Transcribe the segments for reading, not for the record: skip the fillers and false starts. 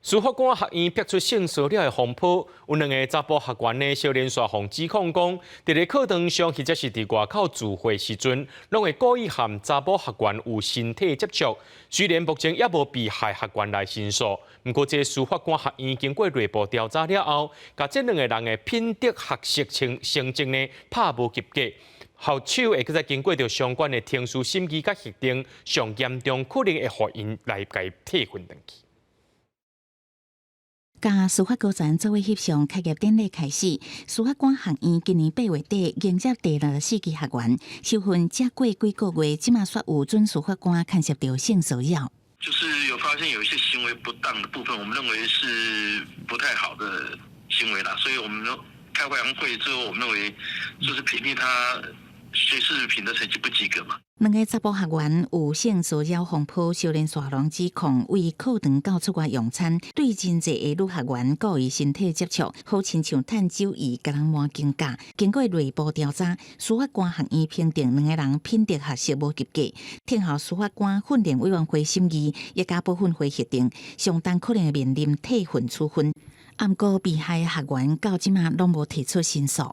司法官學院爆出性騷擾的風波，有兩个查埔學員呢，相連續予指控講，佇咧課堂上或者是佇外口聚會時陣，攏會故意和查埔學員有身體接觸。雖然目前猶無被害學員來申訴，毋過這司法官學院經過內部調查了後，共這兩个人的品德學識成績呢拍無及格。校手會閣再經過著相關的程序審議佮核定，上嚴重可能會予𪜶來共退訓轉去。佮司法高層做伙翕相開業典禮開始，司法官學院今年8月底迎接第64期學員，受訓才過幾個月，這馬煞有準司法官牽涉著性騷擾。就是有發現有一些行為不當的部分，我們認為是不太好的行為啦，所以我們開完會之後，我們認為就是評定他學士品德成績不及格嘛。兩个查埔學員有性騷擾風波，相連紲予指控，為課堂到出外用餐，對真濟个女學員故意身體接觸，好親像趁酒意共人摸肩胛。經過內部調查，司法官學院評定兩个人品德學識無及格，聽候司法官訓練委員會審議，也佮保訓會核定，上重可能會面臨退訓處分。毋過被害學員到這馬攏無提出申訴。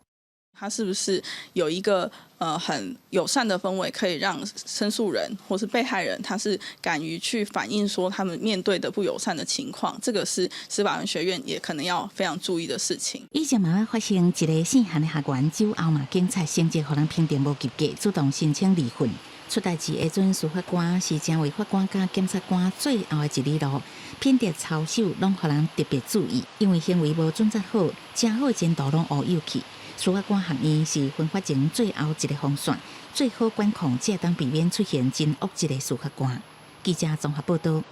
他是不是有一個很友善的氛圍，可以讓申訴人或是被害人，他是敢於去反映說他們面對的不友善的情況？這個是司法學院也可能要非常注意的事情。以前嘛捌發生一个姓韓的學員，酒後嘛警察成績予人評定無及格，主動申請離訓。出代誌的準司法官是成為法官佮檢察官最後的一里路，品德操守攏予人特別注意，因為行為無準則好，誠好的前途攏烏有去。司法官學院是分發前最後一个防線，最好管控，才會當避免出現真惡質的司法官。記者綜合報道。